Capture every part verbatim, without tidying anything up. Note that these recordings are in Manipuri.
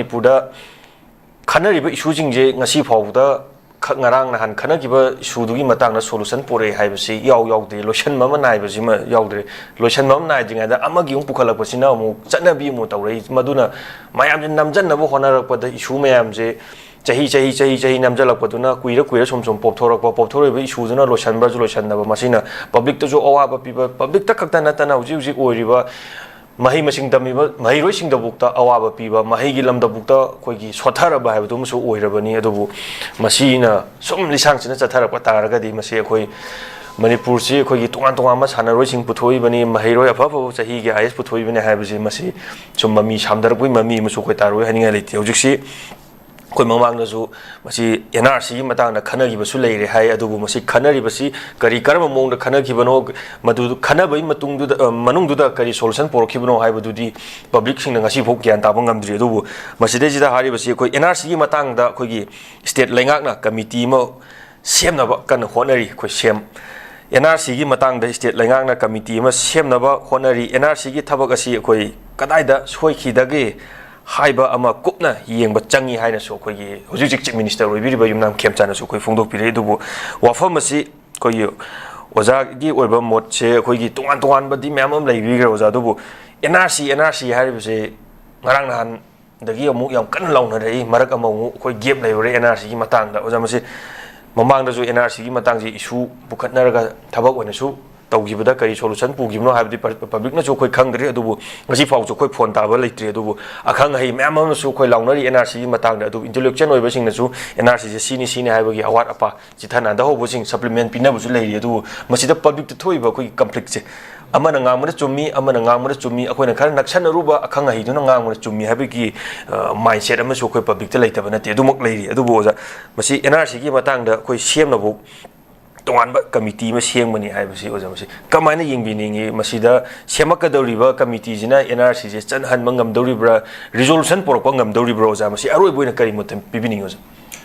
ꯃꯅꯤꯄꯨꯔꯗ ꯈꯟꯅꯔꯤꯕ ꯏꯁꯨꯁꯤꯡꯁꯦ ꯉꯁꯤ ꯐꯥꯎꯕꯗ ꯈ- ꯉꯔꯥꯡ ꯅꯍꯥꯟ ꯈꯟꯅꯈꯤꯕ ꯏꯁꯨꯗꯨꯒꯤ ꯃꯇꯥꯡꯗ ꯁꯣꯂꯨꯁꯟ ꯄꯨꯔꯛꯑꯦ ꯍꯥꯏꯕꯁꯤ ꯏꯌꯥꯎ ꯌꯥꯎꯗꯦ, ꯂꯣꯏꯁꯟꯕ ꯑꯃ ꯅꯥꯏꯕꯁꯤꯃ ꯌꯥꯎꯗ꯭ꯔꯦ꯫ ꯂꯣꯏꯁꯟꯕ ꯑꯃ ꯅꯥꯏꯗ꯭ꯔꯤꯉꯩꯗ ꯑꯃꯒꯤ ꯑꯃꯨꯛ ꯄꯨꯈꯠꯂꯛꯄꯁꯤꯅ ꯑꯃꯨꯛ ꯆꯠꯅꯕꯤ ꯑꯃꯨꯛ ꯇꯧꯔꯛꯏ꯫ ꯃꯗꯨꯅ ꯃꯌꯥꯝꯁꯦ ꯅꯝꯖꯟꯅꯕ ꯍꯣꯠꯅꯔꯛꯄꯗ ꯏꯁꯨ ꯃꯌꯥꯝꯁꯦ ꯆꯍꯤ ꯆꯍꯤ ꯆꯍꯤ ꯆꯍꯤ ꯅꯝꯖꯜꯂꯛꯄꯗꯨꯅ ꯀꯨꯏꯔ ꯀꯨꯏꯔ ꯁꯨꯝ ꯁꯨꯝ ꯄꯣꯞꯊꯣꯔꯛꯄ, ꯄꯣꯞꯊꯣꯔꯛꯏꯕ ꯏꯁꯨꯗꯨꯅ ꯂꯣꯏꯁꯟꯕ꯭ꯔꯁꯨ ꯂꯣꯏꯁꯟꯗꯕ, ꯃꯁꯤꯅ ꯄꯕ꯭ꯂꯤꯛꯇꯁꯨ ꯑꯋꯥꯕ ꯄꯤꯕ, ꯄꯕ꯭ꯂꯤꯛꯇ ꯈꯛꯇ ꯅꯠꯇꯅ ꯍꯧꯖꯤꯛ ꯍꯧꯖꯤꯛ ꯑꯣꯏꯔꯤꯕ ꯃꯍꯩ ꯃꯁꯤꯡ ꯇꯝꯃꯤꯕ ꯃꯍꯩꯔꯣꯏꯁꯤꯡꯗꯕꯨꯛꯇ ꯑꯋꯥꯕ ꯄꯤꯕ, ꯃꯍꯩꯒꯤ ꯂꯝꯗꯕꯨꯛꯇ ꯑꯩꯈꯣꯏꯒꯤ ꯁꯣꯠꯊꯔꯕ ꯍꯥꯏꯕꯗꯨ ꯑꯃꯁꯨ ꯑꯣꯏꯔꯕꯅꯤ꯫ ꯑꯗꯨꯕꯨ ꯃꯁꯤꯅ ꯁꯨꯝ ꯂꯤꯁꯥꯡꯁꯤꯅ ꯆꯠꯊꯔꯛꯄ ꯇꯥꯔꯒꯗꯤ ꯃꯁꯤ ꯑꯩꯈꯣꯏ ꯃꯅꯤꯄꯨꯔꯁꯤ ꯑꯩꯈꯣꯏꯒꯤ ꯇꯣꯉꯥꯟ ꯇꯣꯉꯥꯟꯕ ꯁꯥꯟꯅꯔꯣꯏꯁꯤꯡ ꯄꯨꯊꯣꯛꯏꯕꯅꯤ, ꯃꯍꯩꯔꯣꯏ ꯑꯐ ꯑꯐꯕ ꯆꯍꯤꯒꯤ ꯑꯥꯏ ꯑꯦꯁ ꯄꯨꯊꯣꯛꯏꯕꯅꯤ ꯍꯥꯏꯕꯁꯤ ꯃꯁꯤ ꯁꯨꯝ ꯃꯃꯤ ꯁꯥꯝꯗꯔꯛꯄꯒꯤ ꯃꯃꯤ ꯑꯃꯁꯨ ꯑꯩꯈꯣꯏ ꯇꯥꯔꯣꯏ ꯍꯥꯏꯅꯤꯡꯉꯥꯏ ꯂꯩꯇꯦ꯫ ꯍꯧꯖꯤꯛꯁꯤ ꯑꯩꯈꯣꯏ ꯃꯃꯥꯡꯗꯁꯨ ꯃꯁꯤ ꯑꯦꯟ ꯑꯥꯔ ꯁꯤꯒꯤ ꯃꯇꯥꯡꯗ ꯈꯟꯅꯈꯤꯕꯁꯨ ꯂꯩꯔꯦ ꯍꯥꯏ꯫ ꯑꯗꯨꯕꯨ ꯃꯁꯤ ꯈꯟꯅꯔꯤꯕꯁꯤ ꯀꯔꯤ, ꯀꯔꯝꯕ ꯃꯑꯣꯡꯗ ꯈꯟꯅꯈꯤꯕꯅꯣ, ꯃꯗꯨ ꯈꯟꯅꯕꯒꯤ ꯃꯇꯨꯡꯗꯨꯗ, ꯑ, ꯃꯅꯨꯡꯗꯨꯗ ꯀꯔꯤ ꯁꯣꯂꯨꯁꯟ ꯄꯨꯔꯛꯈꯤꯕꯅꯣ ꯍꯥꯏꯕꯗꯨꯗꯤ ꯄꯕ꯭ꯂꯤꯛꯁꯤꯡꯅ ꯉꯁꯤꯐꯥꯎ ꯒ꯭ꯌꯥꯟ ꯇꯥꯕ ꯉꯝꯗ꯭ꯔꯤ꯫ ꯑꯗꯨꯕꯨ ꯃꯁꯤꯗꯩꯁꯤꯗ ꯍꯥꯏꯔꯤꯕꯁꯤ ꯑꯩꯈꯣꯏ ꯑꯦꯟ ꯑꯥꯔ ꯁꯤꯒꯤ ꯃꯇꯥꯡꯗ ꯑꯩꯈꯣꯏꯒꯤ ꯁ꯭ꯇꯦꯠ ꯂꯩꯉꯥꯛꯅ ꯀꯃꯤꯇꯤ ꯑꯃ ꯁꯦꯝꯅꯕ ꯀꯟꯅ ꯍꯣꯠꯅꯔꯤ꯫ ꯑꯩꯈꯣꯏ ꯁꯦꯝ, ꯑꯦꯟ ꯑꯥꯔ ꯁꯤꯒꯤ ꯃꯇꯥꯡꯗ ꯁ꯭ꯇꯦꯠ ꯂꯩꯉꯥꯛꯅ ꯀꯃꯤꯇꯤ ꯑꯃ ꯁꯦꯝꯅꯕ ꯍꯣꯠꯅꯔꯤ꯫ ꯑꯦꯟ ꯑꯥꯔ ꯁꯤꯒꯤ ꯊꯕꯛ ꯑꯁꯤ ꯑꯩꯈꯣꯏ ꯀꯗꯥꯏꯗ ꯁꯣꯏꯈꯤꯗꯒꯦ ꯍꯥꯏꯕ ꯑꯃ ꯀꯨꯞꯅ ꯌꯦꯡꯕ ꯆꯪꯉꯤ ꯍꯥꯏꯅꯁꯨ ꯑꯩꯈꯣꯏꯒꯤ ꯍꯧꯖꯤꯛ ꯍꯧꯖꯤꯛ ꯆꯤꯐ ꯃꯤꯅꯤꯁꯇꯔ ꯑꯣꯏꯕꯤꯔꯤꯕ ꯌꯨꯝꯅꯥꯝ ꯈꯦꯝꯆꯥꯅꯁꯨ ꯑꯩꯈꯣꯏ ꯐꯣꯡꯗꯣꯛꯄꯤꯔꯤ꯫ ꯑꯗꯨꯕꯨ ꯋꯥꯐꯝ ꯑꯁꯤ ꯑꯩꯈꯣꯏꯒꯤ ꯑꯣꯖꯥꯒꯤ ꯑꯣꯏꯕ ꯃꯣꯠꯁꯦ ꯑꯩꯈꯣꯏꯒꯤ ꯇꯣꯉꯥꯟ ꯇꯣꯉꯥꯟꯕꯗꯤ ꯃꯌꯥꯝ ꯑꯃ ꯂꯩꯕꯤꯈ꯭ꯔꯦ, ꯑꯣꯖꯥ꯫ ꯑꯗꯨꯕꯨ N R C, N R C ꯍꯥꯏꯔꯤꯕꯁꯦ ꯉꯔꯥꯡ ꯅꯍꯥꯟꯗꯒꯤ ꯑꯃꯨꯛ ꯌꯥꯝ ꯀꯟꯅ ꯂꯥꯎꯅꯔꯛꯏ, ꯃꯔꯛ ꯑꯃ ꯑꯃꯨꯛ ꯑꯩꯈꯣꯏ ꯒꯦꯞ ꯂꯩꯔꯨꯔꯦ ꯑꯦꯟ ꯑꯥꯔ ꯁꯤꯒꯤ ꯃꯇꯥꯡꯗ꯫ ꯑꯣꯖꯥ, ꯃꯁꯤ ꯃꯃꯥꯡꯗꯁꯨ ꯑꯦꯟ ꯑꯥꯔ ꯁꯤꯒꯤ ꯃꯇꯥꯡꯁꯤ ꯏꯁꯨ ꯄꯨꯈꯠꯅꯔꯒ ꯊꯕꯛ ꯑꯣꯏꯅꯁꯨ ꯇꯧꯈꯤꯕꯗ ꯀꯔꯤ ꯁꯣꯂꯨꯁꯟ ꯄꯨꯈꯤꯕꯅꯣ ꯍꯥꯏꯕꯗꯤ ꯄ-, ꯄꯕ꯭ꯂꯤꯛꯅꯁꯨ ꯑꯩꯈꯣꯏ ꯈꯪꯗ꯭ꯔꯤ꯫ ꯑꯗꯨꯕꯨ ꯉꯁꯤ ꯐꯥꯎꯁꯨ ꯑꯩꯈꯣꯏ ꯐꯣꯟ ꯇꯥꯕ ꯂꯩꯇ꯭ꯔꯤ꯫ ꯑꯗꯨꯕꯨ ꯑꯈꯪ ꯑꯍꯩ ꯃꯌꯥꯝ ꯑꯃꯅꯁꯨ ꯑꯩꯈꯣꯏ ꯂꯥꯎꯅꯔꯤ ꯑꯦꯟ ꯑꯥꯔ ꯁꯤꯒꯤ ꯃꯇꯥꯡꯗ꯫ ꯑꯗꯨꯕꯨ ꯏꯟꯇꯦꯂꯦꯛꯆꯨꯋꯦꯜ ꯑꯣꯏꯕꯁꯤꯡꯅꯁꯨ ꯑꯦꯟ ꯑꯥꯔ ꯁꯤꯁꯦ ꯁꯤꯅꯤ ꯁꯤꯅꯤ ꯍꯥꯏꯕꯒꯤ ꯑꯋꯥꯠ ꯑꯄꯥ ꯆꯤꯊꯅꯗ ꯍꯧꯕꯁꯤꯡ ꯁꯄ꯭ꯂꯤꯃꯦꯟ ꯄꯤꯅꯕꯁꯨ ꯂꯩꯔꯤ꯫ ꯑꯗꯨꯕꯨ ꯃꯁꯤꯗ ꯄꯕ꯭ꯂꯤꯛꯇ ꯊꯣꯛꯏꯕ ꯑꯩꯈꯣꯏꯒꯤ ꯀꯟꯐ꯭ꯂꯤꯛꯁꯦ ꯑꯃꯅ ꯉꯥꯡꯕꯅ ꯆꯨꯝꯃꯤ, ꯑꯃꯅ ꯉꯥꯡꯕꯅ ꯆꯨꯝꯃꯤ, ꯑꯩꯈꯣꯏꯅ ꯈꯔ ꯅꯛꯁꯟꯅꯔꯨꯕ ꯑꯈꯪ ꯑꯍꯩꯗꯨꯅ ꯉꯥꯡꯕꯅ ꯆꯨꯝꯃꯤ ꯍꯥꯏꯕꯒꯤ, ꯑ, ꯃꯥꯏꯟꯁꯦꯠ ꯑꯃꯁꯨ ꯑꯩꯈꯣꯏ ꯄꯕ꯭ꯂꯤꯛꯇ ꯂꯩꯇꯕ ꯅꯠꯇꯦ꯫ ꯑꯗꯨꯃꯛ ꯂꯩꯔꯤ꯫ ꯑꯗꯨꯕꯨ ꯑꯣꯖꯥ, ꯃꯁꯤ ꯑꯦꯟ ꯑꯥꯔ ꯁꯤꯒꯤ ꯃꯇꯥꯡꯗ ꯑꯩꯈꯣꯏ ꯁꯦꯝꯅꯕ ꯇꯣꯉꯥꯟꯕ ꯀꯃꯤꯇꯤ ꯑꯃ ꯁꯦꯝꯒꯅꯤ ꯍꯥꯏꯕꯁꯤ, ꯑꯣꯖꯥ, ꯃꯁꯤ ꯀꯃꯥꯏꯅ ꯌꯦꯡꯕꯤꯅꯤꯡꯉꯤ? ꯃꯁꯤꯗ ꯁꯦꯝꯃꯛꯀꯗꯧꯔꯤꯕ ꯀꯃꯤꯇꯤꯁꯤꯅ ꯑꯦꯟ ꯑꯥꯔ ꯁꯤꯁꯦ ꯆꯠꯍꯟꯕ ꯉꯝꯗꯧꯔꯤꯕ꯭ꯔꯥ, ꯔꯤꯖꯣꯂꯨꯁꯟ ꯄꯨꯔꯛꯄ ꯉꯝꯗꯧꯔꯤꯕ꯭ꯔꯥ, ꯑꯣꯖꯥ? ꯃꯁꯤ ꯑꯔꯣꯏꯕ ꯑꯣꯏꯅ ꯀꯔꯤ ꯃꯣꯠ ꯄꯤꯕꯤꯅꯤꯡꯉꯤ, ꯑꯣꯖꯥ?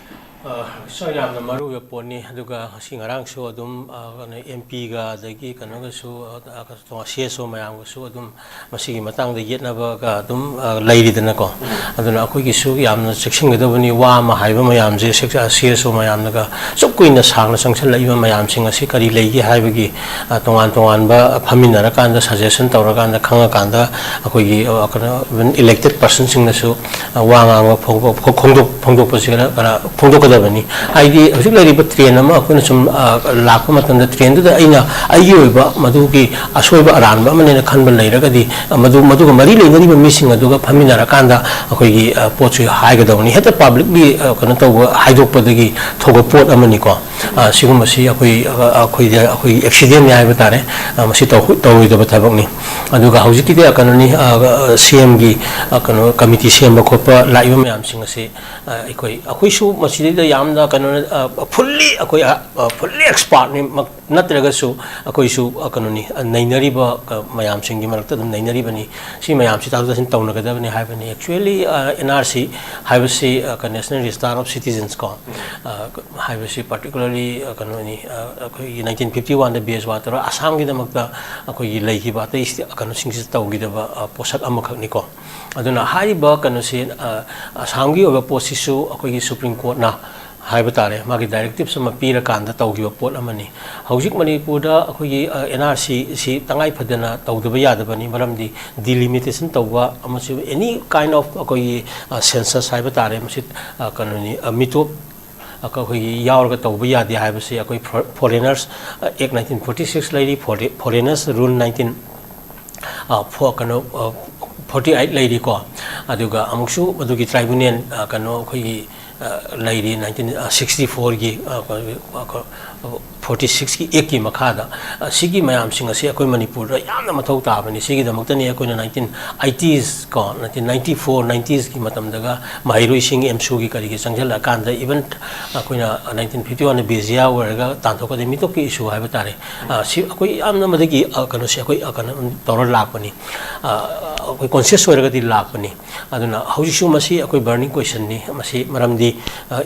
ꯑ, ꯁꯤꯁꯨ ꯌꯥꯝꯅ ꯃꯔꯨ ꯑꯣꯏꯕ ꯄꯣꯠꯅꯤ꯫ ꯑꯗꯨꯒ ꯉꯁꯤ ꯉꯔꯥꯡꯁꯨ ꯑꯗꯨꯝ, ꯑ, ꯀꯩꯅꯣ, ꯑꯦꯝ ꯄꯤꯒ ꯑꯗꯒꯤ ꯀꯩꯅꯣꯒꯁꯨ, ꯑ, ꯑ, ꯁꯤ ꯑꯦꯁ ꯑꯣ ꯃꯌꯥꯝꯒꯁꯨ ꯑꯗꯨꯝ ꯃꯁꯤꯒꯤ ꯃꯇꯥꯡꯗ ꯌꯦꯠꯅꯕꯒ ꯑꯗꯨꯝ, ꯑ, ꯂꯩꯔꯤꯗꯅꯀꯣ꯫ ꯑꯗꯨꯅ ꯑꯩꯈꯣꯏꯒꯤꯁꯨ ꯌꯥꯝꯅ ꯆꯦꯛꯁꯤꯟꯒꯗꯕꯅꯤ꯫ ꯋꯥ ꯑꯃ ꯍꯥꯏꯕ ꯃꯌꯥꯝꯁꯦ ꯁꯤ ꯑꯦꯁ ꯑꯣ ꯃꯌꯥꯝꯅꯒ ꯑꯁꯨꯛ ꯀꯨꯏꯅ ꯁꯥꯡꯅ ꯆꯪꯁꯤꯜꯂꯛꯏꯕ ꯃꯌꯥꯝꯁꯤꯡ ꯑꯁꯤ ꯀꯔꯤ ꯂꯩꯒꯦ ꯍꯥꯏꯕꯒꯤ, ꯑ, ꯇꯣꯉꯥꯟ ꯇꯣꯉꯥꯟꯕ ꯐꯝꯃꯤꯟꯅꯔꯀꯥꯟꯗ, ꯁꯖꯦꯁꯟ ꯇꯧꯔꯀꯥꯟꯗ, ꯈꯪꯉꯀꯥꯟꯗ ꯑꯩꯈꯣꯏꯒꯤ, ꯑ, ꯀꯩꯅꯣ, ꯏꯂꯦꯛꯇꯦꯠ ꯄꯔꯁꯟꯁꯤꯡꯅꯁꯨ, ꯑ, ꯋꯥ ꯉꯥꯡꯕ ꯐꯣꯡꯗꯣꯛ-, ꯐꯣꯡꯗꯣꯛ-, ꯐꯣꯡꯗꯣꯛꯄꯁꯤ ꯈꯔ, ꯈꯔ ꯐꯣꯡꯗꯣꯛꯀꯗꯕꯅꯤ꯫ ꯍꯥꯏꯗꯤ ꯍꯧꯖꯤꯛ ꯂꯩꯔꯤꯕ ꯇ꯭ꯔꯦꯟ ꯑꯃ ꯑꯩꯈꯣꯏꯅ ꯁꯨꯝ, ꯑ, ꯂꯥꯛꯄ ꯃꯇꯝꯗ ꯇ꯭ꯔꯦꯟꯗꯨꯗ ꯑꯩꯅ ꯑꯩꯒꯤ ꯑꯣꯏꯕ ꯃꯗꯨꯒꯤ ꯑꯁꯣꯏꯕ ꯑꯔꯥꯟꯕ ꯑꯃꯅꯦꯅ ꯈꯟꯕ ꯂꯩꯔꯒꯗꯤ, ꯑ, ꯃꯗꯨ, ꯃꯗꯨꯒ ꯃꯔꯤ ꯂꯩꯅꯔꯤꯕ ꯃꯤꯁꯤꯡ ꯑꯗꯨꯒ ꯐꯝꯃꯤꯟꯅꯔꯀꯥꯟꯗ ꯑꯩꯈꯣꯏꯒꯤ, ꯑ, ꯄꯣꯠꯁꯨ ꯍꯥꯏꯒꯗꯕꯅꯤ꯫ ꯍꯦꯛꯇ ꯄꯥꯕ꯭ꯂꯤꯛꯂꯤ, ꯑ, ꯀꯩꯅꯣ ꯇꯧꯕ, ꯍꯥꯏꯗꯣꯛꯄꯗꯒꯤ ꯊꯣꯛꯄ ꯄꯣꯠ ꯑꯃꯅꯤꯀꯣ꯫ ꯑ, ꯁꯤꯒꯨꯝꯕꯁꯤ ꯑꯩꯈꯣꯏ, ꯑ, ꯑꯩꯈꯣꯏꯗ, ꯑꯩꯈꯣꯏꯒꯤ ꯑꯦꯛꯁꯤꯗꯦꯟꯅꯤ ꯍꯥꯏꯕ ꯇꯥꯔꯦ꯫ ꯑ, ꯃꯁꯤ ꯇꯧ-, ꯇꯧꯔꯣꯏꯗꯕ ꯊꯕꯛꯅꯤ꯫ ꯑꯗꯨꯒ ꯍꯧꯖꯤꯛꯀꯤꯗꯤ ꯀꯩꯅꯣꯅꯤ, ꯑ, ꯑ, ꯁꯤ ꯑꯦꯝꯒꯤ, ꯑ, ꯀꯩꯅꯣ, ꯀꯃꯤꯇꯤ ꯁꯦꯝꯕ ꯈꯣꯠꯄ ꯂꯥꯛꯏꯕ ꯃꯌꯥꯝꯁꯤꯡ ꯑꯁꯤ, ꯑ, ꯑꯩꯈꯣꯏ, ꯑꯩꯈꯣꯏꯁꯨ ꯃꯁꯤꯗꯩꯗ ꯌꯥꯝꯅ ꯀꯩꯅꯣ, ꯑ, ꯐꯨꯜꯂꯤ ꯑꯩꯈꯣꯏ, ꯑ, ꯑ, ꯐꯨꯜꯂꯤ ꯑꯦꯛꯁꯄꯥꯔꯠꯅꯤ ꯃꯛ ꯅꯠꯇ꯭ꯔꯒꯁꯨ ꯑꯩꯈꯣꯏꯁꯨ, ꯑ, ꯀꯩꯅꯣꯅꯤ, ꯑ, ꯅꯩꯅꯔꯤꯕ, ꯑ, ꯃꯌꯥꯝꯁꯤꯡꯒꯤ ꯃꯔꯛꯇ ꯑꯗꯨꯝ ꯅꯩꯅꯔꯤꯕꯅꯤ꯫ ꯁꯤ ꯃꯌꯥꯝꯁꯤ ꯇꯥꯊꯣꯛ ꯇꯥꯁꯤꯟ ꯇꯧꯅꯒꯗꯕꯅꯤ ꯍꯥꯏꯕꯅꯤ꯫ ꯑꯦꯛꯆꯨꯋꯦꯂꯤ, ꯑ, ꯑꯦꯟ ꯑꯥꯔ ꯁꯤ ꯍꯥꯏꯕꯁꯤ, ꯑ, ꯀ-, ꯅꯦꯁꯅꯦꯜ ꯔꯦꯖꯤꯁꯇꯥꯔ ꯑꯣꯐ ꯁꯤꯇꯤꯖꯟꯁ ꯀꯣ, ꯑ, ꯍꯥꯏꯕꯁꯤ ꯄꯥꯔꯇꯤꯀꯨꯂꯔꯂꯤ, ꯑ, ꯀꯩꯅꯣꯅꯤ, ꯑ, ꯑꯩꯈꯣꯏꯒꯤ ꯅꯥꯏꯟꯇꯤꯟ ꯐꯤꯐꯇꯤ ꯋꯥꯟꯗ ꯕꯦꯖ ꯋꯥ ꯇꯧꯔꯒ ꯑꯁꯥꯝꯒꯤꯗꯃꯛꯇ ꯑꯩꯈꯣꯏꯒꯤ ꯂꯩꯈꯤꯕ ꯑꯇꯩ ꯁ꯭ꯇꯦ-, ꯀꯩꯅꯣꯁꯤꯡꯁꯤꯗ ꯇꯧꯈꯤꯗꯕ, ꯑ, ꯄꯣꯠꯁꯛ ꯑꯃꯈꯛꯅꯤꯀꯣ꯫ ꯑꯗꯨꯅ ꯍꯥꯏꯔꯤꯕ ꯀꯩꯅꯣꯁꯤ, ꯑ, ꯑꯁꯥꯝꯒꯤ ꯑꯣꯏꯕ ꯄꯣꯠꯁꯤꯁꯨ ꯑꯩꯈꯣꯏꯒꯤ ꯁꯨꯄ꯭ꯔꯤꯝ ꯀꯣꯔꯠꯅ ꯍꯥꯏꯕ ꯇꯥꯔꯦ, ꯃꯥꯒꯤ ꯗꯥꯏꯔꯦꯛꯇꯤꯞꯁ ꯑꯃ ꯄꯤꯔꯀꯥꯟꯗ ꯇꯧꯈꯤꯕ ꯄꯣꯠ ꯑꯃꯅꯤ꯫ ꯍꯧꯖꯤꯛ ꯃꯅꯤꯄꯨꯔꯗ ꯑꯩꯈꯣꯏꯒꯤ, ꯑ, ꯑꯦꯟ ꯑꯥꯔ ꯁꯤ ꯁꯤ ꯇꯉꯥꯏ ꯐꯗꯅ ꯇꯧꯗꯕ ꯌꯥꯗꯕꯅꯤ, ꯃꯔꯝꯗꯤ ꯗꯤꯂꯤꯃꯤꯇꯦꯁꯟ ꯇꯧꯕ ꯑꯃꯁꯨꯡ any kind of ꯑꯩꯈꯣꯏꯒꯤ, ꯑ, ꯁꯦꯟꯁꯁ ꯍꯥꯏꯕ ꯇꯥꯔꯦ, ꯃꯁꯤ, ꯑ, ꯀꯩꯅꯣꯅꯤ, ꯑ, ꯃꯤꯇꯣꯞ ꯑꯩꯈꯣꯏꯒꯤ ꯌꯥꯎꯔꯒ ꯇꯧꯕ ꯌꯥꯗꯦ ꯍꯥꯏꯕꯁꯤ ꯑꯩꯈꯣꯏ ꯐꯣ-, ꯐꯣꯔꯦꯅꯔꯁ, ꯑ, ꯑꯦꯛ ꯅꯥꯏꯟꯇꯤꯟ ꯐꯣꯔꯇꯤ ꯁꯤꯛꯁ ꯂꯩꯔꯤ, ꯐꯣꯔꯦ-, ꯐꯣꯔꯦꯅꯔꯁ ꯔꯨꯜ ꯅꯥꯏꯟꯇꯤꯟ, ꯑ, ꯐꯣ-, ꯀꯩꯅꯣ, ꯑ, ꯐꯣꯔꯇꯤ ꯑꯩꯠ ꯂꯩꯔꯤꯀꯣ꯫ ꯑꯗꯨꯒ ꯑꯃꯨꯛꯁꯨ ꯃꯗꯨꯒꯤ ꯇ꯭ꯔꯥꯏꯕꯨꯅꯦꯜ, ꯑ, ꯀꯩꯅꯣ, ꯑꯩꯈꯣꯏꯒꯤ, ꯑ, ꯂꯩꯔꯤ, ꯅꯥꯏꯟꯇꯤꯟ, ꯑ, ꯁꯤꯛꯁꯇꯤ ꯐꯣꯔꯒꯤ, ꯑ, ꯑ, ꯐꯣꯔꯇꯤ ꯁꯤꯛꯁꯀꯤ ꯑꯦꯛꯀꯤ ꯃꯈꯥꯗ, ꯑ, ꯁꯤꯒꯤ ꯃꯌꯥꯝꯁꯤꯡ ꯑꯁꯤ ꯑꯩꯈꯣꯏ ꯃꯅꯤꯄꯨꯔꯗ ꯌꯥꯝꯅ ꯃꯊꯧ ꯇꯥꯕꯅꯤ꯫ ꯁꯤꯒꯤꯗꯃꯛꯇꯅꯤ ꯑꯩꯈꯣꯏꯅ ꯅꯥꯏꯟꯇꯤꯟ ꯑꯩꯇꯤꯁ ꯀꯣ, ꯅꯥꯏꯟꯇꯤꯟ ꯅꯥꯏꯟꯇꯤ ꯐꯣꯔ, ꯅꯥꯏꯟꯇꯤꯁꯀꯤ ꯃꯇꯝꯗꯒ ꯃꯍꯩꯔꯣꯏꯁꯤꯡ ꯑꯦꯝꯁꯨꯒꯤ ꯀꯔꯤꯒꯤ ꯆꯪꯁꯤꯜꯂꯛꯑꯀꯥꯟꯗ, ꯏꯚꯟ ꯑꯩꯈꯣꯏꯅ ꯅꯥꯏꯟꯇꯤꯟ ꯐꯤꯐꯇꯤ ꯋꯥꯟꯗ ꯕꯦꯖꯤꯌꯥ ꯑꯣꯏꯔꯒ ꯇꯥꯟꯊꯣꯛꯀꯗꯣꯏ ꯃꯤꯇꯣꯞꯀꯤ ꯏꯁꯨ ꯍꯥꯏꯕ ꯇꯥꯔꯦ꯫ ꯑ, ꯁꯤ ꯑꯩꯈꯣꯏ ꯌꯥꯝꯅ ꯃꯗꯨꯒꯤ, ꯑ, ꯀꯩꯅꯣꯁꯦ ꯑꯩꯈꯣꯏ, ꯑ, ꯀꯩꯅꯣ ꯇꯧꯔ ꯂꯥꯛꯄꯅꯤ꯫ ꯑ, ꯑꯩꯈꯣꯏ ꯀꯣꯟꯁꯤꯌꯁ ꯑꯣꯏꯔꯒꯗꯤ ꯂꯥꯛꯄꯅꯤ꯫ ꯑꯗꯨꯅ ꯍꯧꯖꯤꯛꯁꯨ ꯃꯁꯤ ꯑꯩꯈꯣꯏ ꯕꯔꯅꯤꯡ ꯀꯣꯏꯁꯟꯅꯤ꯫ ꯃꯁꯤ ꯃꯔꯝꯗꯤ, ꯑ,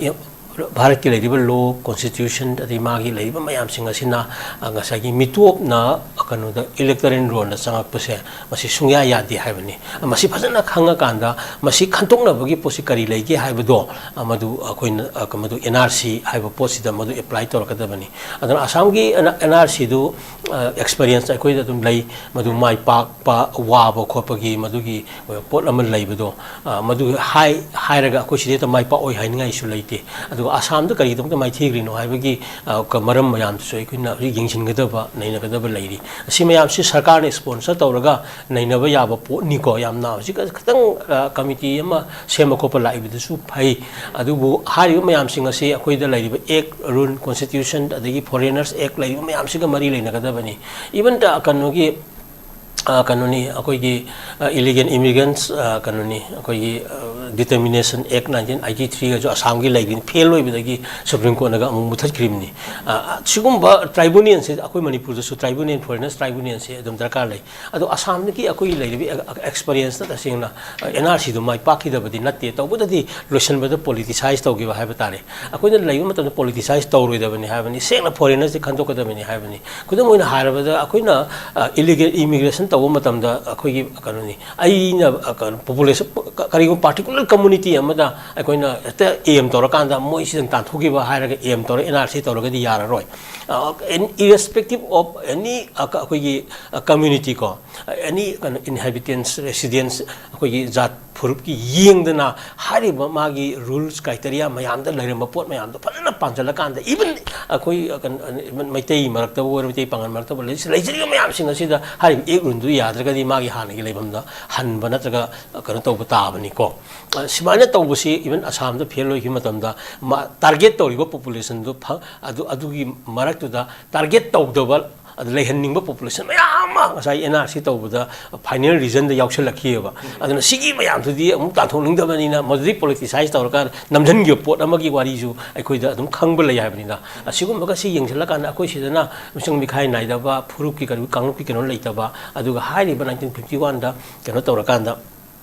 ꯚꯥꯔꯠꯀꯤ ꯂꯩꯔꯤꯕ ꯂꯣ, ꯀꯣꯟꯁꯇꯤꯇ꯭ꯌꯨꯁꯟ, ꯑꯗꯩ ꯃꯥꯒꯤ ꯂꯩꯔꯤꯕ ꯃꯌꯥꯝꯁꯤꯡ ꯑꯁꯤꯅ, ꯑ, ꯉꯁꯥꯏꯒꯤ ꯃꯤꯇꯣꯞꯅ, ꯑ, ꯀꯩꯅꯣꯗ, ꯏꯂꯦꯛꯇꯣꯔꯦꯜ ꯔꯣꯜꯗ ꯆꯪꯉꯛꯄꯁꯦ, ꯃꯁꯤ ꯁꯨꯡꯌꯥ ꯌꯥꯗꯦ ꯍꯥꯏꯕꯅꯤ꯫ ꯑ, ꯃꯁꯤ ꯐꯖꯅ ꯈꯪꯉꯀꯥꯟꯗ ꯃꯁꯤ ꯈꯟꯗꯣꯛꯅꯕꯒꯤ ꯄꯣꯠꯁꯤ ꯀꯔꯤ ꯂꯩꯒꯦ ꯍꯥꯏꯕꯗꯣ, ꯑ, ꯃꯗꯨ ꯑꯩꯈꯣꯏꯅ, ꯑ, ꯃꯗꯨ ꯑꯦꯟ ꯑꯥꯔ ꯁꯤ ꯍꯥꯏꯕ ꯄꯣꯠꯁꯤꯗ ꯃꯗꯨ ꯑꯦꯄ꯭ꯂꯥꯏ ꯇꯧꯔꯛꯀꯗꯕꯅꯤ꯫ ꯑꯗꯨꯅ ꯑꯁꯥꯝꯒꯤ ꯑꯦꯟ ꯑꯥꯔ ꯁꯤꯗꯨ, ꯑ, ꯑꯦꯛꯁꯄꯔꯤꯌꯦꯟꯁ ꯑꯩꯈꯣꯏꯗ ꯑꯗꯨꯝ ꯂꯩ, ꯃꯗꯨ ꯃꯥꯏ ꯄꯥꯛꯄ, ꯋꯥꯕ ꯈꯣꯠꯄꯒꯤ ꯃꯗꯨꯒꯤ ꯄꯣꯠ ꯑꯃ ꯂꯩꯕꯗꯣ, ꯑ, ꯃꯗꯨ ꯍꯥꯏ-, ꯍꯥꯏꯔꯒ ꯑꯩꯈꯣꯏ ꯁꯤꯗꯩꯗ ꯃꯥꯏ ꯄꯥꯛꯑꯣꯏ ꯍꯥꯏꯅꯤꯡꯉꯥꯏꯁꯨ ꯂꯩꯇꯦ꯫ ꯑꯗꯨꯒ ꯑꯁꯥꯝꯗ ꯀꯔꯤꯒꯤꯗꯃꯛꯇ ꯃꯥꯏꯊꯤꯈ꯭ꯔꯤꯅꯣ ꯍꯥꯏꯕꯒꯤ, ꯑ, ꯀ-, ꯃꯔꯝ ꯃꯌꯥꯝꯗꯨꯁꯨ ꯑꯩꯈꯣꯏꯅ ꯍꯧꯖꯤꯛ ꯌꯦꯡꯁꯤꯟꯒꯗꯕ, ꯅꯩꯅꯒꯗꯕ ꯂꯩꯔꯤ꯫ ꯑꯁꯤ ꯃꯌꯥꯝꯁꯤ ꯁꯔꯀꯥꯔꯅ ꯏꯁꯄꯣꯟꯁꯔ ꯇꯧꯔꯒ ꯅꯩꯅꯕ ꯌꯥꯕ ꯄꯣꯠꯅꯤꯀꯣ꯫ ꯌꯥꯝꯅ ꯍꯧꯖꯤꯛ ꯈꯤꯇꯪ, ꯑ, ꯀꯃꯤꯇꯤ ꯑꯃ ꯁꯦꯝꯕ ꯈꯣꯠꯄ ꯂꯥꯛꯏꯕꯗꯨꯁꯨ ꯐꯩ꯫ ꯑꯗꯨꯕꯨ ꯍꯥꯏꯔꯤꯕ ꯃꯌꯥꯝꯁꯤꯡ ꯑꯁꯤ ꯑꯩꯈꯣꯏꯗ ꯂꯩꯔꯤꯕ ꯑꯦꯛ, ꯔꯨꯜ, ꯀꯣꯟꯁꯇꯤꯇ꯭ꯌꯨꯁꯟ, ꯑꯗꯒꯤ ꯐꯣꯔꯦꯅꯔꯁ ꯑꯦꯛ ꯂꯩꯔꯤꯕ ꯃꯌꯥꯝꯁꯤꯒ ꯃꯔꯤ ꯂꯩꯅꯒꯗꯕꯅꯤ꯫ ꯏꯚꯟ ꯀꯩꯅꯣꯒꯤ, ꯑ, ꯀꯩꯅꯣꯅꯤ, ꯑꯩꯈꯣꯏꯒꯤ, ꯑ, ꯏꯂꯤꯒꯦꯜ ꯏꯃꯤꯒ꯭ꯔꯦꯟꯁ, ꯑ, ꯀꯩꯅꯣꯅꯤ, ꯑꯩꯈꯣꯏꯒꯤ, ꯑ, ꯗꯤꯇꯔꯃꯤꯅꯦꯁꯟ ꯑꯦꯛ ꯅꯥꯏꯟꯇꯤꯟ ꯑꯩꯠꯇꯤ ꯊ꯭ꯔꯤꯒꯁꯨ ꯑꯁꯥꯝꯒꯤ ꯂꯩꯔꯤꯅꯤ, ꯐꯦꯜ ꯑꯣꯏꯕꯗꯒꯤ ꯁꯨꯄ꯭ꯔꯤꯝ ꯀꯣꯔꯠꯅꯒ ꯑꯃꯨꯛ ꯃꯨꯊꯠꯈ꯭ꯔꯤꯕꯅꯤ꯫ ꯑ, ꯁꯤꯒꯨꯝꯕ ꯇ꯭ꯔꯥꯏꯕꯨꯅꯦꯜꯁꯦ ꯑꯩꯈꯣꯏ ꯃꯅꯤꯄꯨꯔꯗꯁꯨ ꯇ꯭ꯔꯥꯏꯕꯨꯅꯦꯜ, ꯐꯣꯔꯦꯅꯔꯁ ꯇ꯭ꯔꯥꯏꯕꯨꯅꯦꯜꯁꯦ ꯑꯗꯨꯝ ꯗꯔꯀꯥꯔ ꯂꯩ꯫ ꯑꯗꯣ ꯑꯁꯥꯝꯗꯒꯤ ꯑꯩꯈꯣꯏꯒꯤ ꯂꯩꯔꯤꯕ ꯑꯦ-, ꯑꯦꯛꯁꯄꯔꯤꯌꯦꯟꯁꯇ ꯇꯁꯦꯡꯅ, ꯑ, ꯑꯦꯟ ꯑꯥꯔ ꯁꯤꯗꯣ ꯃꯥꯏ ꯄꯥꯛꯈꯤꯗꯕꯗꯤ ꯅꯠꯇꯦ, ꯇꯧꯕꯇꯗꯤ ꯂꯣꯏꯁꯤꯟꯕꯗ ꯄꯣꯂꯤꯇꯤꯁꯥꯏꯁ ꯇꯧꯈꯤꯕ ꯍꯥꯏꯕ ꯇꯥꯔꯦ꯫ ꯑꯩꯈꯣꯏꯅ ꯂꯩꯕ ꯃꯇꯝꯗ ꯄꯣꯂꯤꯇꯤꯁꯥꯏꯁ ꯇꯧꯔꯣꯏꯗꯕꯅꯤ ꯍꯥꯏꯕꯅꯤ, ꯁꯦꯡꯅ ꯐꯣꯔꯦꯅꯔꯁꯦ ꯈꯟꯗꯣꯛꯀꯗꯕꯅꯤ ꯍꯥꯏꯕꯅꯤ꯫ ꯈꯨꯗꯝ ꯑꯣꯏꯅ ꯍꯥꯏꯔꯕꯗ, ꯑꯩꯈꯣꯏꯅ, ꯑ, ꯏꯂꯤꯒꯦꯜ ꯏꯃꯤꯒ꯭ꯔꯦꯁꯟ ꯇꯧꯕ ꯃꯇꯝꯗ ꯑꯩꯈꯣꯏꯒꯤ ꯀꯩꯅꯣꯅꯤ, ꯑꯩꯅ, ꯑ, ꯀꯩꯅꯣ, ꯄꯣꯄꯨꯂꯦꯁꯟ, ꯀ-, ꯀꯔꯤꯒꯨꯝꯕ ꯄꯥꯔꯇꯤꯀꯨꯂꯔ ꯀꯝꯃꯨꯅꯤꯇꯤ ꯑꯃꯗ ꯑꯩꯈꯣꯏꯅ ꯍꯦꯛꯇ ꯑꯦꯝ ꯇꯧꯔꯀꯥꯟꯗ ꯃꯣꯏ ꯁꯤꯗꯪ ꯇꯥꯟꯊꯣꯛꯈꯤꯕ ꯍꯥꯏꯔꯒ ꯑꯦꯝ ꯇꯧꯔꯒ ꯑꯦꯟ ꯑꯥꯔ ꯁꯤ ꯇꯧꯔꯒꯗꯤ ꯌꯥꯔꯔꯣꯏ꯫ ꯑ, ꯑꯦꯟ-, irrespective of any, ꯑ, ꯀ-, ꯑꯩꯈꯣꯏꯒꯤ, ꯑ, community ꯀꯣ, ꯑꯦꯅꯤ ꯀꯩꯅꯣ, ꯏꯟꯍꯦꯕꯤꯇꯦꯟꯁ, ꯔꯦꯁꯤꯗꯦꯟꯁ, ꯑꯩꯈꯣꯏꯒꯤ ꯖꯥꯠ ꯐꯨꯔꯨꯞꯀꯤ ꯌꯦꯡꯗꯅ ꯍꯥꯏꯔꯤꯕ ꯃꯥꯒꯤ ꯔꯨꯜꯁ, ꯀ꯭ꯔꯥꯏꯇꯦꯔꯤꯌꯥ ꯃꯌꯥꯝꯗ ꯂꯩꯔꯝꯕ ꯄꯣꯠ ꯃꯌꯥꯝꯗꯣ ꯐꯖꯅ ꯄꯥꯟꯁꯤꯜꯂꯀꯥꯟꯗ, ꯏꯚꯟ ꯑꯩꯈꯣꯏ, ꯑ, ꯀꯩꯅꯣ, ꯏꯚꯟ ꯃꯩꯇꯩ ꯃꯔꯛꯇꯕꯨ ꯑꯣꯏꯔꯣ, ꯃꯩꯇꯩ ꯄꯥꯉꯜ ꯃꯔꯛꯇꯕꯨ ꯂꯩ-, ꯂꯩꯖꯔꯤꯕ ꯃꯌꯥꯝꯁꯤꯡ ꯑꯁꯤꯗ ꯍꯥꯏꯔꯤꯕ ꯑꯦꯛ ꯔꯨꯜꯗꯨ ꯌꯥꯗ꯭ꯔꯒꯗꯤ ꯃꯥꯒꯤ ꯍꯥꯟꯅꯒꯤ ꯂꯩꯐꯝꯗ ꯍꯟꯕ ꯅꯠꯇ꯭ꯔꯒ, ꯑ, ꯀꯩꯅꯣ ꯇꯧꯕ ꯇꯥꯕꯅꯤꯀꯣ꯫ ꯑ, ꯁꯨꯃꯥꯏꯅ ꯇꯧꯕꯁꯤ ꯏꯚꯟ ꯑꯁꯥꯝꯗ ꯐꯦꯜ ꯑꯣꯏꯈꯤꯕ ꯃꯇꯝꯗ ꯃꯥ ꯇꯥꯔꯒꯦꯠ ꯇꯧꯔꯤꯕ ꯄꯣꯄꯨꯂꯦꯁꯟꯗꯨ ꯐ-, ꯑꯗꯨ, ꯑꯗꯨꯒꯤ ꯃꯔꯛꯇꯨꯗ ꯇꯥꯔꯒꯦꯠ ꯇꯧꯗꯕ, ꯑꯗꯨ ꯂꯩꯍꯟꯅꯤꯡꯕ ꯄꯣꯄꯨꯂꯦꯁꯟ ꯃꯌꯥꯝ ꯑꯃ ꯉꯁꯥꯏ ꯑꯦꯟ ꯑꯥꯔ ꯁꯤ ꯇꯧꯕꯗ ꯐꯥꯏꯅꯦꯜ ꯔꯤꯖꯟꯗ ꯌꯥꯎꯁꯜꯂꯛꯈꯤꯑꯕ꯫ ꯑꯗꯨꯅ ꯁꯤꯒꯤ ꯃꯌꯥꯝꯗꯨꯗꯤ ꯑꯃꯨꯛ ꯇꯥꯟꯊꯣꯛꯅꯤꯡꯗꯕꯅꯤꯅ, ꯃꯗꯨꯗꯤ ꯄꯣꯂꯤꯇꯤꯁꯥꯏꯁ ꯇꯧꯔꯀꯥꯟꯗ ꯅꯝꯁꯤꯟꯈꯤꯕ ꯄꯣꯠ ꯑꯃꯒꯤ ꯋꯥꯔꯤꯁꯨ ꯑꯩꯈꯣꯏꯗ ꯑꯗꯨꯝ ꯈꯪꯕ ꯂꯩ ꯍꯥꯏꯕꯅꯤꯗ꯫ ꯑꯁꯤꯒꯨꯝꯕꯒ ꯁꯤ ꯌꯦꯡꯁꯤꯜꯂꯀꯥꯟꯗ ꯑꯩꯈꯣꯏ ꯁꯤꯗꯅ ꯃꯤꯁꯪ ꯃꯤꯈꯥꯏ ꯅꯥꯏꯗꯕ, ꯐꯨꯔꯨꯞꯀꯤ ꯀꯩꯅꯣ, ꯀꯥꯡꯂꯨꯞꯀꯤ ꯀꯩꯅꯣ ꯂꯩꯇꯕ, ꯑꯗꯨꯒ ꯍꯥꯏꯔꯤꯕ ꯅꯥꯏꯟꯇꯤꯟ ꯐꯤꯐꯇꯤ ꯋꯥꯟꯗ ꯀꯩꯅꯣ ꯇꯧꯔꯀꯥꯟꯗ,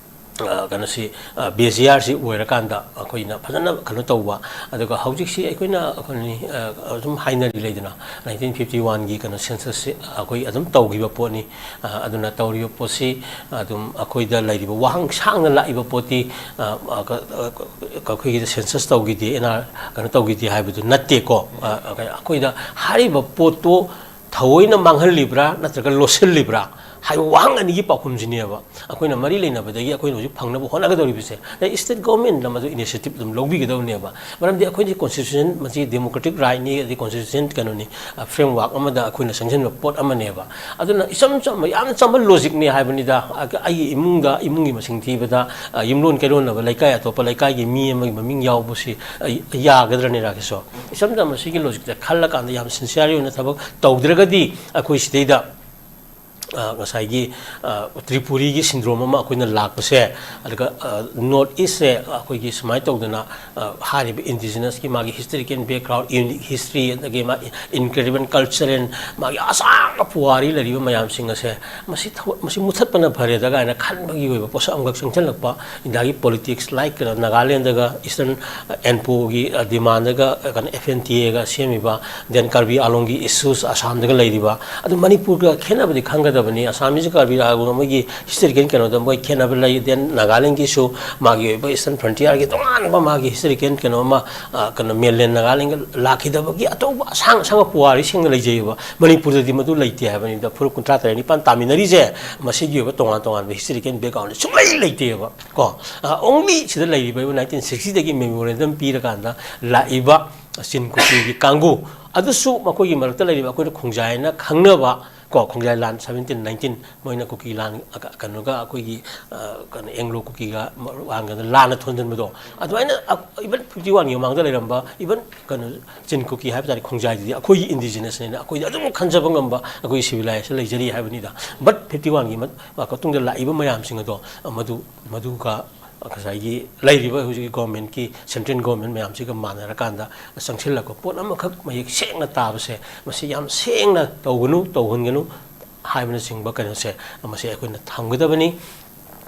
ꯑ, ꯀꯩꯅꯣꯁꯤ, ꯑ, ꯕꯦꯖꯤꯌꯥꯔꯁꯤ ꯑꯣꯏꯔꯀꯥꯟꯗ ꯑꯩꯈꯣꯏꯅ ꯐꯖꯅ ꯀꯩꯅꯣ ꯇꯧꯕ꯫ ꯑꯗꯨꯒ ꯍꯧꯖꯤꯛꯁꯤ ꯑꯩꯈꯣꯏꯅ, ꯑꯩꯈꯣꯏꯅꯤ, ꯑ, ꯑꯗꯨꯝ ꯍꯥꯏꯅꯔꯤ ꯂꯩꯗꯅ, ꯅꯥꯏꯟꯇꯤꯟ ꯐꯤꯐꯇꯤ ꯋꯥꯟꯒꯤ ꯀꯩꯅꯣ ꯁꯦꯟꯁꯁꯁꯤ ꯑꯩꯈꯣꯏ ꯑꯗꯨꯝ ꯇꯧꯈꯤꯕ ꯄꯣꯠꯅꯤ꯫ ꯑ, ꯑꯗꯨꯅ ꯇꯧꯔꯤꯕ ꯄꯣꯠꯁꯤ ꯑꯗꯨꯝ ꯑꯩꯈꯣꯏꯗ ꯂꯩꯔꯤꯕ ꯋꯥꯍꯪ ꯁꯥꯡꯅ ꯂꯥꯛꯏꯕ ꯄꯣꯠꯇꯤ, ꯑ, ꯑ, ꯀ-, ꯑ, ꯀ-, ꯑꯩꯈꯣꯏꯒꯤꯗ ꯁꯦꯟꯁꯁ ꯇꯧꯈꯤꯗꯦ, ꯑꯦꯟ ꯑꯥꯔ ꯀꯩꯅꯣ ꯇꯧꯈꯤꯗꯦ ꯍꯥꯏꯕꯗꯨ ꯅꯠꯇꯦꯀꯣ꯫ ꯑ, ꯑ, ꯑꯩꯈꯣꯏꯗ ꯍꯥꯏꯔꯤꯕ ꯄꯣꯠꯇꯣ ꯊꯑꯣꯏꯅ ꯃꯥꯡꯍꯜꯂꯤꯕ꯭ꯔꯥ ꯅꯠꯇ꯭ꯔꯒ ꯂꯣꯠꯁꯤꯜꯂꯤꯕ꯭ꯔꯥ ꯍꯥꯏꯕ ꯋꯥꯍꯪ ꯑꯅꯤꯒꯤ ꯄꯥꯎꯈꯨꯝꯁꯤꯅꯦꯕ꯫ ꯑꯩꯈꯣꯏꯅ ꯃꯔꯤ ꯂꯩꯅꯕꯗꯒꯤ ꯑꯩꯈꯣꯏꯅ ꯍꯧꯖꯤꯛ ꯐꯪꯅꯕ ꯍꯣꯠꯅꯒꯗꯧꯔꯤꯕꯁꯦ꯫ ꯑꯗꯩ state government ꯅ ꯃꯗꯨ initiative ꯑꯗꯨꯝ ꯂꯧꯕꯤꯒꯗꯧꯅꯦꯕ꯫ ꯃꯔꯝꯗꯤ ꯑꯩꯈꯣꯏꯗꯤ constitution, ꯃꯁꯤ democratic right ꯅꯤ, ꯑꯗꯩ constitution ꯀꯩꯅꯣꯅꯤ, ꯑ, framework ꯑꯃꯗ ꯑꯩꯈꯣꯏꯅ ꯆꯪꯁꯤꯟꯕ ꯄꯣꯠ ꯑꯃꯅꯦꯕ꯫ ꯑꯗꯨꯅ ꯏꯆꯝ ꯆꯝꯕ, ꯌꯥꯝꯅ ꯆꯝꯕ logic ꯅꯤ ꯍꯥꯏꯕꯅꯤꯗ꯫ ꯑ, ꯑꯩꯒꯤ ꯏꯃꯨꯡꯗ, ꯏꯃꯨꯡꯒꯤ ꯃꯁꯤꯡ ꯊꯤꯕꯗ, ꯑ, ꯌꯨꯝꯂꯣꯟ ꯀꯩꯔꯣꯟꯅꯕ ꯂꯩꯀꯥꯏ ꯑꯇꯣꯞꯄ ꯂꯩꯀꯥꯏꯒꯤ ꯃꯤ ꯑꯃꯒꯤ ꯃꯃꯤꯡ ꯌꯥꯎꯕꯁꯤ, ꯑ, ꯌꯥꯒꯗ꯭ꯔꯅꯦ, ꯔꯥꯀꯦꯁꯣ? ꯏꯆꯝ ꯆꯝꯕ ꯁꯤꯒꯤ logic ꯇ ꯈꯜꯂꯀꯥꯟꯗ ꯌꯥꯝ sincerely ꯑꯣꯏꯅ ꯊꯕꯛ ꯇꯧꯗ꯭ꯔꯒꯗꯤ ꯑꯩꯈꯣꯏ ꯁꯤꯗꯩꯗ, ꯑ, ꯉꯁꯥꯏꯒꯤ, ꯑ, ꯇ꯭ꯔꯤꯄꯨꯔꯤꯒꯤ syndrome ꯑꯃ ꯑꯩꯈꯣꯏꯅ ꯂꯥꯛꯄꯁꯦ, ꯑꯗꯨꯒ, ꯑ, North East ꯁꯦ ꯑꯩꯈꯣꯏꯒꯤ ꯁꯨꯃꯥꯏꯅ ꯇꯧꯗꯅ, ꯑ, ꯍꯥꯏꯔꯤꯕ indigenous ꯀꯤ ꯃꯥꯒꯤ historical background, unique history, ꯑꯗꯒꯤ ꯃꯥ incredible culture and ꯃꯥꯒꯤ ꯑꯁꯥꯡꯕ ꯄꯨꯋꯥꯔꯤ ꯂꯩꯔꯤꯕ ꯃꯌꯥꯝꯁꯤꯡ ꯑꯁꯦ ꯃꯁꯤ ꯊꯧ-, ꯃꯁꯤ ꯃꯨꯊꯠꯄꯅ ꯐꯔꯦꯗ ꯀꯥꯏꯅ ꯈꯟꯕꯒꯤ ꯑꯣꯏꯕ ꯄꯣꯠꯁꯛ ꯑꯃꯈꯛ ꯆꯪꯁꯤꯜꯂꯛꯄ, ꯏꯟꯗꯤꯌꯥꯒꯤ politics, like ꯀꯩꯅꯣ, ꯅꯥꯒꯥꯂꯦꯟꯗꯒ Eastern, ꯑ, ꯑꯦꯟꯄꯣꯒꯤ, ꯑ, demand ꯒ, ꯑ, ꯀꯩꯅꯣ, F N T A ꯒ ꯁꯦꯝꯃꯤꯕ, then ꯀꯔꯕꯤ ꯑꯥꯂꯣꯡꯒꯤ issues ꯑꯁꯥꯝꯗꯒ ꯂꯩꯔꯤꯕ, ꯑꯗꯨ ꯃꯅꯤꯄꯨꯔꯒ ꯈꯦꯠꯅꯕꯗꯤ ꯈꯪꯒꯗꯕꯅꯤ꯫ ꯑꯁꯥꯃꯤꯁ ꯀꯔꯕꯤ ꯑꯥꯂꯣꯡ ꯃꯣꯏꯒꯤ historical ꯀꯩꯅꯣꯗ ꯃꯣꯏ ꯈꯦꯠꯅꯕ ꯂꯩ, then ꯅꯥꯒꯥꯂꯦꯟꯒꯤꯁꯨ ꯃꯥꯒꯤ ꯑꯣꯏꯕ Eastern frontier ꯒꯤ ꯇꯣꯉꯥꯟꯕ ꯃꯥꯒꯤ historical ꯀꯩꯅꯣ ꯑꯃ, ꯑ, ꯀꯩꯅꯣ, mainland ꯅꯥꯒꯥꯂꯦꯟꯒ ꯂꯥꯛꯈꯤꯗꯕꯒꯤ ꯑꯇꯣꯞꯄ ꯑꯁꯥꯡ ꯑꯁꯥꯡꯕ ꯄꯨꯋꯥꯔꯤꯁꯤꯡꯅ ꯂꯩꯖꯩꯑꯕ꯫ ꯃꯅꯤꯄꯨꯔꯗꯗꯤ ꯃꯗꯨ ꯂꯩꯇꯦ ꯍꯥꯏꯕꯅꯤꯗ꯫ ꯐꯨꯔꯨꯞ ꯀꯨꯟꯊ꯭ꯔꯥ ꯇꯔꯦꯠ ꯅꯤꯄꯥꯟ ꯇꯥꯃꯤꯟꯅꯔꯤꯁꯦ, ꯃꯁꯤꯒꯤ ꯑꯣꯏꯕ ꯇꯣꯉꯥꯟ ꯇꯣꯉꯥꯟꯕ historical background ꯁꯨꯡꯂꯩ ꯂꯩꯇꯦꯕ꯫ ꯀꯣ, ꯑ, only ꯁꯤꯗ ꯂꯩꯔꯤꯕ nineteen sixty ꯗꯒꯤ memorandum ꯄꯤꯔꯀꯥꯟꯗ ꯂꯥꯛꯏꯕ ꯆꯤꯟ ꯀꯨꯀꯤꯒꯤ ꯀꯥꯡꯕꯨ, ꯑꯗꯨꯁꯨ ꯃꯈꯣꯏꯒꯤ ꯃꯔꯛꯇ ꯂꯩꯔꯤꯕ ꯑꯩꯈꯣꯏꯅ ꯈꯣꯡꯖꯥꯏ ꯍꯥꯏꯅ ꯈꯪꯅꯕ, ꯀꯣ, ꯈꯣꯡꯖꯥꯏ ꯂꯥꯟ seventeen nineteen, ꯃꯣꯏꯅ ꯀꯨꯀꯤ ꯂꯥꯟ, ꯑ, ꯀ-, ꯀꯩꯅꯣꯒ ꯑꯩꯈꯣꯏꯒꯤ, ꯑ, ꯀꯩꯅꯣ, ꯑꯦꯡꯒ꯭ꯂꯣ ꯀꯨꯀꯤꯒ ꯂꯥꯟꯒꯗ ꯂꯥꯟꯅ ꯊꯣꯟꯖꯤꯟꯕꯗꯣ, ꯑꯗꯨꯃꯥꯏꯅ, ꯑ, even fifty one ꯒꯤ ꯃꯃꯥꯡꯗ ꯂꯩꯔꯝꯕ, even ꯀꯩꯅꯣ, ꯆꯤꯟ ꯀꯨꯀꯤ ꯍꯥꯏꯕ ꯇꯥꯔꯦ, ꯈꯣꯡꯖꯥꯏꯗꯨꯗꯤ ꯑꯩꯈꯣꯏꯒꯤ indigenous ꯅꯦꯅ ꯑꯩꯈꯣꯏꯗꯤ ꯑꯗꯨꯝ ꯈꯟꯖꯕ ꯉꯝꯕ ꯑꯩꯈꯣꯏꯒꯤ civilization ꯂꯩꯖꯔꯤ ꯍꯥꯏꯕꯅꯤꯗ꯫ But fifty one ꯒꯤ ꯃ-, ꯃꯇꯨꯡꯗ ꯂꯥꯛꯏꯕ ꯃꯌꯥꯝꯁꯤꯡ ꯑꯗꯣ, ꯃꯗꯨ, ꯃꯗꯨꯒ ꯉꯁꯥꯏꯒꯤ ꯂꯩꯔꯤꯕ ꯍꯧꯖꯤꯛꯀꯤ government ꯀꯤ, central government ꯃꯌꯥꯝꯁꯤꯒ ꯃꯥꯟꯅꯔꯀꯥꯟꯗ ꯆꯪꯁꯤꯜꯂꯛꯄ ꯄꯣꯠ ꯑꯃꯈꯛ ꯃꯌꯦꯛ ꯁꯦꯡꯅ ꯇꯥꯕꯁꯦ, ꯃꯁꯤ ꯌꯥꯝ ꯁꯦꯡꯅ ꯇꯧꯒꯅꯨ, ꯇꯧꯍꯟꯒꯅꯨ ꯍꯥꯏꯕꯅꯆꯤꯡꯕ ꯀꯩꯅꯣꯁꯦ, ꯃꯁꯤ ꯑꯩꯈꯣꯏꯅ ꯊꯝꯒꯗꯕꯅꯤ꯫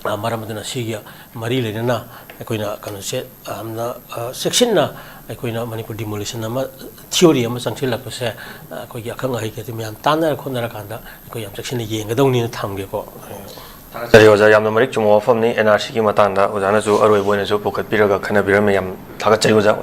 ꯑ, ꯃꯔꯝ ꯑꯗꯨꯅ ꯁꯤꯒ ꯃꯔꯤ ꯂꯩꯅꯅ ꯑꯩꯈꯣꯏꯅ ꯀꯩꯅꯣꯁꯦ ꯌꯥꯝꯅ, ꯑ, ꯆꯦꯛꯁꯤꯟꯅ ꯑꯩꯈꯣꯏꯅ ꯃꯅꯤꯄꯨꯔ demolition ꯑꯃ, theory ꯑꯃ ꯆꯪꯁꯤꯜꯂꯛꯄꯁꯦ, ꯑ, ꯑꯩꯈꯣꯏꯒꯤ ꯑꯈꯪ ꯑꯍꯩꯒꯗꯤ ꯃꯌꯥꯝ ꯇꯥꯟꯅꯔ ꯈꯣꯠꯅꯔꯀꯥꯟꯗ ꯑꯩꯈꯣꯏ ꯌꯥꯝ ꯆꯦꯛꯁꯤꯟꯅ ꯌꯦꯡꯒꯗꯧꯅꯤꯅ ꯊꯝꯒꯦꯀꯣ꯫ ꯊꯥꯒꯠꯆꯔꯤ ꯑꯣꯖꯥ, ꯌꯥꯝꯅ ꯃꯔꯤꯛ ꯆꯨꯝꯕ ꯋꯥꯐꯝꯅꯤ꯫ NRCꯒꯤ ꯃꯇꯥꯡꯗ ꯑꯣꯖꯥꯅꯁꯨ ꯑꯔꯣꯏꯕ ꯑꯣꯏꯅꯁꯨ ꯄꯨꯈꯠꯄꯤꯔꯒ ꯈꯟꯅꯕꯤꯔꯝꯃꯦ꯫ ꯌꯥꯝ ꯊꯥꯒꯠꯆꯔꯤ ꯑꯣꯖꯥ꯫